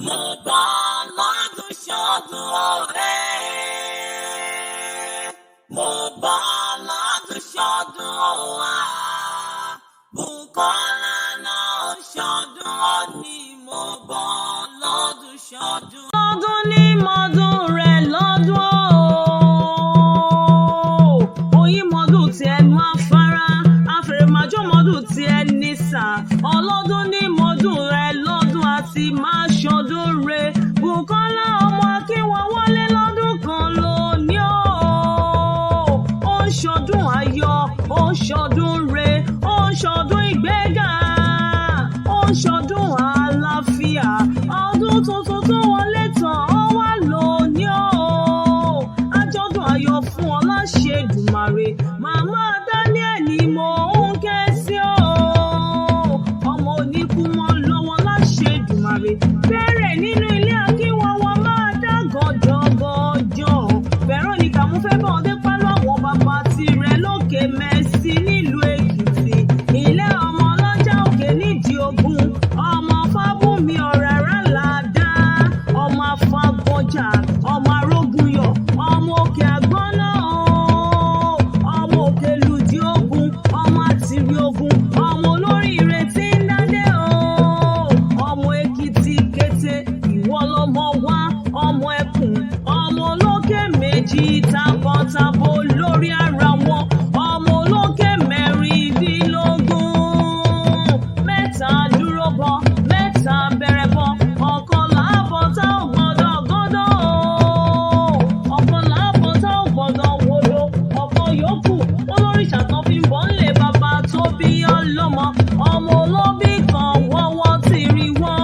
Mo bá lọ́dún ṣọdún ọ̀rẹ́. Mo bá lọ́dún ṣọdún ọ̀wà. Bùkọ́lá náà ṣọdún òní. Mo bá lọ́dún ṣọdún. Lọ́dún ní mọ́dún rẹ̀ lọ́dún o. Oyin mọ́dún tí ẹnu afárá, àfèrèmájò mọ́dún tí ẹni sà. Ọlọ́dún ní mọ́dún rẹ̀ lọ́dún àti máa ṣọdún rẹ̀. Bùkọ́lá ọmọ Akínwọwọ́lé lọ́dún kan lónìí o. Ó ń ṣọdún ayọ̀, ó ń ṣọdún rẹ̀, ó ń ṣọdún ìgbéga, ó ń ṣọdún àlàáfíà. Ọdún tuntun tó wọlé tán ó wà lónìí o. Àjọ̀dún ayọ̀ fún ọ láṣẹ Èdùmàrè. Màmá Daniel ni mò ń ké sí o. Ọmọ oníkú mọ́ lọ́wọ́ láṣẹ Èdùmàrè. Bẹ̀rẹ̀ nínú ilé Akínwọwọ́ máa dá gọjọgọjọ. Veronica mo fẹ́ bá ọdẹ pálọ̀ àwọn bàbá tirẹ̀ lókè Mẹ́sì nílùú Èkìtì. Ilé ọmọ ọlọ́jà òkè nídìí ogun. Ọmọ Fábùnmi ọ̀rẹ́rẹ́ làdá. Ọmọ Afagọjà, ọmọ Arógunyọ̀, ọmọ òkè àgbọ́nà o. Ọmọ òkè lùdí ogun, ọmọ àtìrí ogun, ọmọ olóríire tí ń dádé o. Ọmọ Èkìtì kété, ìwọ lọmọ wá, ọmọ ẹkùn, ọmọ olókè méjì takọtabo lórí ara wọn, ọmọ olókè 16, mẹ́ta dúró bọ, mẹ́ta bẹ̀rẹ̀ bọ, ọ̀kan làbọ̀ tá ò gbọ́dọ̀ gọ́dọ̀ o. Ọ̀kan làbọ̀ tá ò gbọ́dọ̀ wodò, ọ̀kan yòókù olóríṣà tán fi ń bọ̀ ńlẹ̀ bàbá tó bí ọlọ́mọ, ọmọ olóbì kan wọ́wọ́ ti rí wọ́n.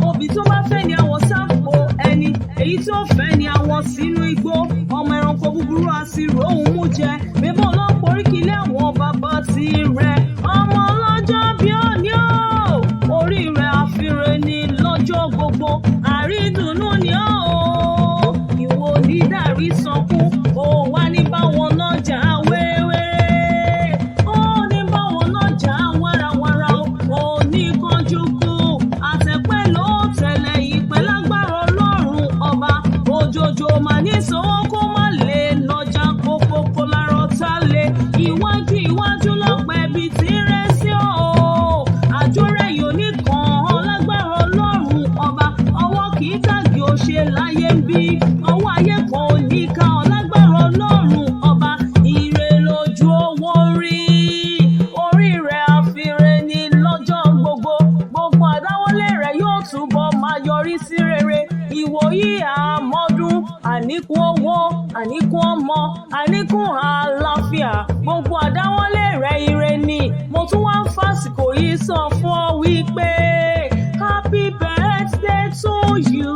Òbí tó bá fẹ́ ni àwọ̀ sápò ẹni, èyí tó fẹ́ ni àwọ̀ sínú igbó. Ọmọ ẹranko búburú a sì róhun mú jẹ. Bébọn ọlọ́pàá oríkìlẹ̀ àwọn bàbá tirẹ̀. Ọmọ ọlọ́jọ́ bí òní o. Orí rẹ̀ àfirè ni lọ́jọ́ gbogbo. Àrídùnnú ni ó o. Ìwọ onídàrí sọkún. Ó wá ní báwọn náà jà wéwé. Ó ní báwọn náà jà wárawàra o. Ó ní kánjú kú. Àtẹ̀pẹ́ ló tẹ̀lé ìpẹ́ lágbára Ọlọ́run ọba. Òjòjò mà ní sanwó kó má lè nọjà kókókó lárọ̀ tá lé. Iwájú iwájú lọ́pẹ́ ibi tí ń rẹ́ sí o. Àjórẹ̀ yóò ní kàn án lágbára Ọlọ́run ọba. Ọwọ́ kì í tàgé ó ṣe láyé ń bí. Ọwọ́ ayé kan ò ní ká ọ lágbára Ọlọ́run ọba. Ire lójú owó rí. Orí rẹ̀ àfirè ní lọ́jọ́ gbogbo. Gbogbo àdáwọ́lé rẹ̀ yóò túbọ̀ máa yọrí sí rere. Ìwòyí àmọ́dún, àníkún owó, àníkún ọmọ, àníkún àlàáfíà. Gbogbo àdáwọ́lé rẹ̀ ire ni. Mo tún wá ń fàsìkò yìí sọ fún ọ wípé happy birthday to you.